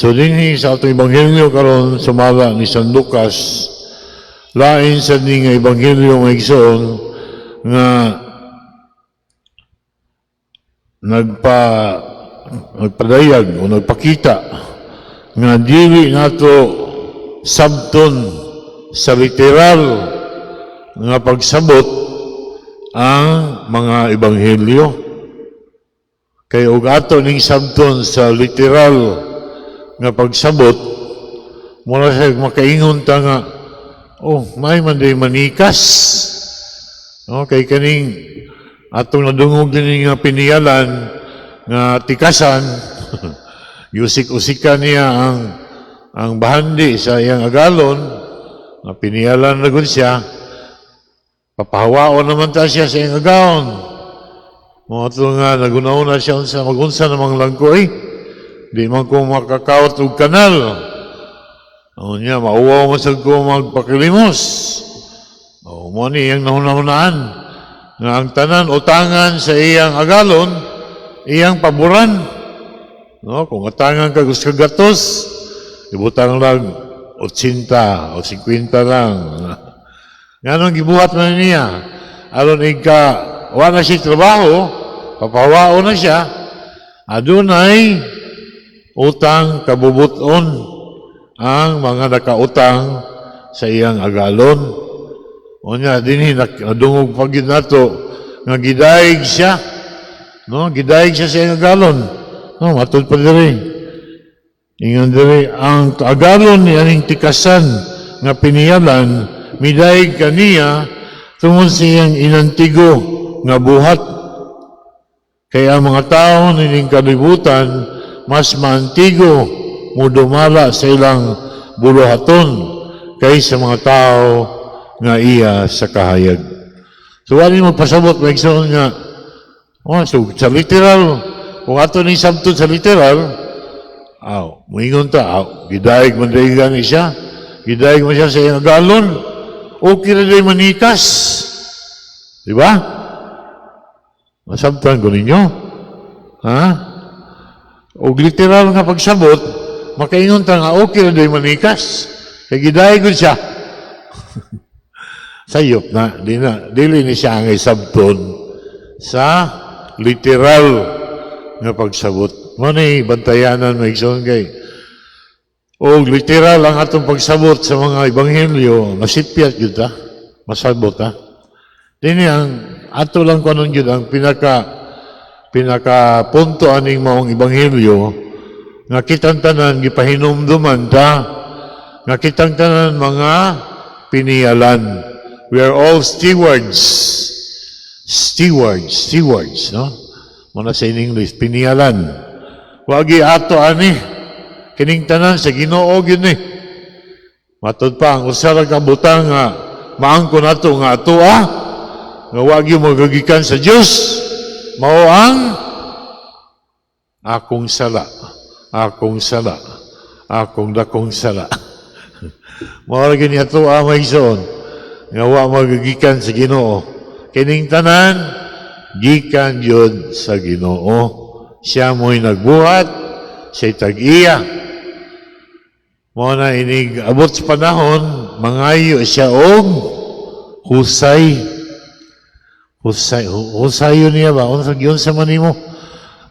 So dinhi sa atong ebanghelyo karon sumala ni San Lucas, lain sa ni nga ebanghelyo, mga igsoon, nga nagpadayag o nagpakita nga dili nato sabton sa literal nga pagsabot ang mga ebanghelyo. Kay og ato ning sabton sa literal nga pagsabot, mura siya makaingon ta nga, "Oh, may man day manikas." No, kay kaning atong nadungog din nga piniyalan nga tikasan, yusik-usikan niya ang bahandi sa iyang agalon, nga piniyalan na gud siya, papahawaon naman ta siya sa iyang agaon. Mao to nga naguna-una siya unsa magunsa namang lang ko eh. Di man ko makakawat og kanal. O niya, mauwaw man sad ko magpakilimos. O mao ni iyang nahuna-hunaan nga ang tanan utangan sa iyang agalon, iyang paboran. No, kung atangan ka gusto gatos, ibutang lang 80 o 50 lang. Nganong gibuhat man niya? Aron ika wa na siya trabaho, papahawaon na siya, adunay utang kabubuton ang mga nakautang sa iyang agalon. Unya dinhi nadungog pa gyud nato nga gidayeg siya. No, gidayeg siya sa iyang agalon. No, matud pa diri. Ingon diri, ang agalon ni aning tikasan nga piniyalan midayeg kaniya tungod sa iyang inantigo nga buhat. Kaya ang mga tao nining kalibutan mas maantigo mudumala sa ilang buluhaton kaysa mga tao nga iya sa kahayag. So wala mo pasabot, may igsoon, nga oh, so sa literal, kung ato ni sabton sa literal, aw, moingon ta, aw, gidayeg man dahil gani siya, gidayeg man siya sa iyang agalon, okay ra day manikas. Di ba? Masabtan ko ninyo. Ha? Og literal nga pagsabot, makaingon ta nga okay ra day manikas. Kay gidayeg gud siya. Sayop na, di na, dili ni siya ang isabton sa literal nga pagsabot. Mao ni bantayanan, mga igsoon, kay og literal ang atong pagsabot sa mga ebanghelyo, masipyat gyud ta, masabot ta. Dini ang ato lang kunon gyud ang pinaka pinaka punto aning maong ebanghelyo nga kitang tanan gipahinumduman ta nga kitang tanan mga piniyalan. We are all stewards. Stewards, stewards, no? Muna sa in English, piniyalan. Wagi ato ani. Kining tanan sa Ginoo gyud ni. Matud pa ang usa ra ka butang nga maangko nato nga atoa nga wagi magagikan sa Dios mao ang akong sala, akong sala, akong dakong sala. Mao ra gyud ni atoa, mga igsoon, nga wa magagikan sa Ginoo. Kining tanan gikan gyud sa Ginoo. Siya mo'y nagbuhat, siya'y tag-iya. Mao na inig abot sa panahon, mangayo siya og husay. Husay, husayon niya ba? Unsa giun sa man nimo?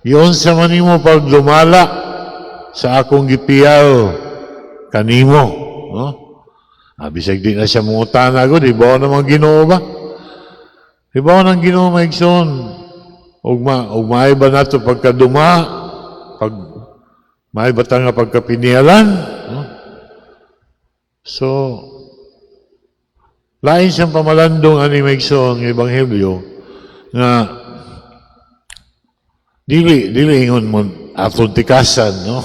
Giun sa man nimo pagdumala sa akong gipiyal kanimo, no? Ah, bisag di na siya mangutana gud, ibaw namang Ginoo ba? Ibaw ng Ginoo, mga igsoon. Ug maay ba nato pagkaduma, pag maay ba ta nga pagkapinialan, no? So, lain siyang pamalandong ani, mga igsoon, ng ebanghelyo nga dili dili ingon mo atong tikasan, no?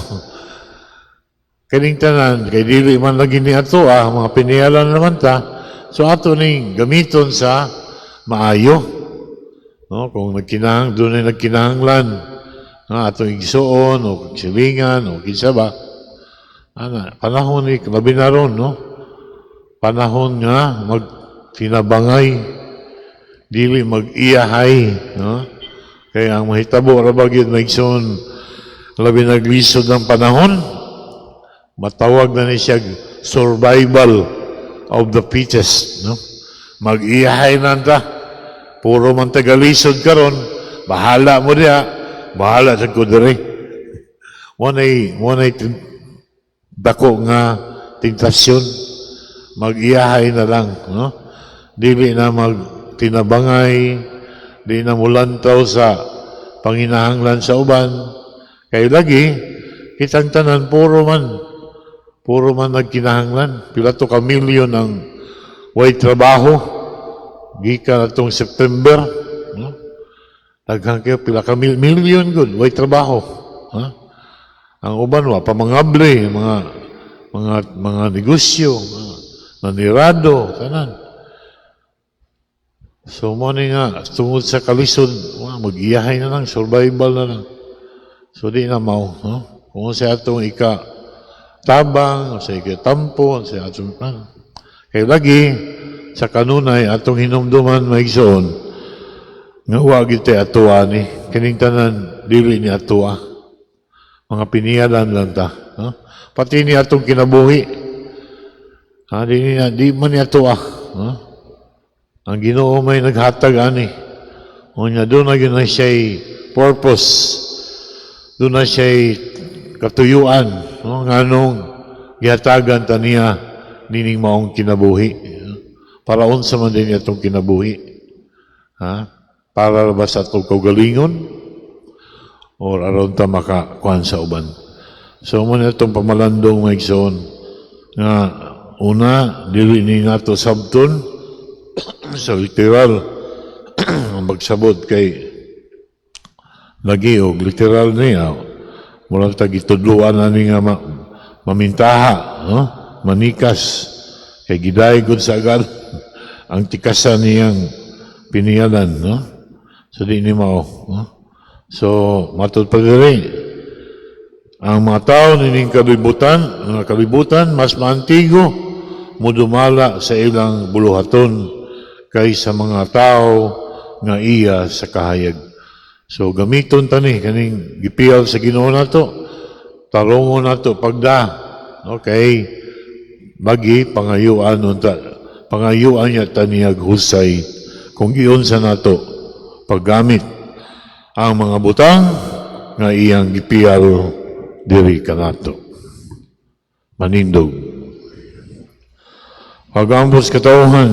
Kining tanan kay dili man lagi ni ato ah, mga piniyalan naman ta. So ato ning gamiton sa maayo. No, kung dunay nagkinahanglan nga atong igsuon o silingan o kinsa ba. Ana, panahon ni labi na ron, no? Panahon nga magtinabangay, dili mag-iyahay, no? Kaya ang mahitabo ra ba gyud, mga igsoon, labi naglisod ang panahon. Matawag na ni siya survival of the fittest, no? Mag-iyahay na ta. Puro man tagalisod karon, bahala mo diha, bahala sa ko diri. Mo nay dako nga tentasyon. Mag-iyahay na lang, no? Dili na magtinabangay, di na mulantaw sa panginahanglan sa uban. Kay lagi, kitang tanan, puro man nagkinahanglan. Pila to ka milyon ang way trabaho gikan atong September, no? Daghan kayo, pila ka milyon gud way trabaho. Ha? Ang uban wa pa mangabli, mga negosyo, mga nanirado, tanan. So mo ni nga tungod sa kalisod, wa mag-iyahay na lang, survival na lang. So di na mao, no? Kung sa atong ika tabang, sa ika tampo, sa atong ano. Kay lagi sa kanunay atong hinumduman, mga igsoon, nga wa gyud tay atoa ni kining tanan, dili ni atoa. Mga piniyalan lang ta, no? Pati ni atong kinabuhi. Ha, di man ni atoa, no? Ang Ginoo may naghatag ani. Unya doon na gyud na siya'y purpose. Doon na siya'y katuyuan, no? Nganong gihatagan ta niya nining maong kinabuhi. Para unsa man din atong kinabuhi? Ha? Para ba sa atong kaugalingon? Or aron ta makakuan sa uban? So mo na itong pamalandong, mga igsoon, nga una, dili ni nato sabton sa literal ang magsabot, kay lagi og literal niya murag tag gitudloan ani nga mamintaha, no, manikas, kay giday gud sa agal ang tikasan niyang piniyalan, no? So di ni mao, no? So matud pa diri, ang mga tao nining kalibutan, mga kalibutan, mas maantigo mudumala sa ilang buluhaton kaysa mga tao nga iya sa kahayag. So gamiton tani kaning gipiyal sa Ginoo nato. Tarongon nato pagda. Okay. Bagi pangayuan unta, pangayuan niya taniyag husay kung giunsa nato paggamit ang mga butang nga iyang gipiyal diri kanato. Manindog. Pag-ambos, katawhan.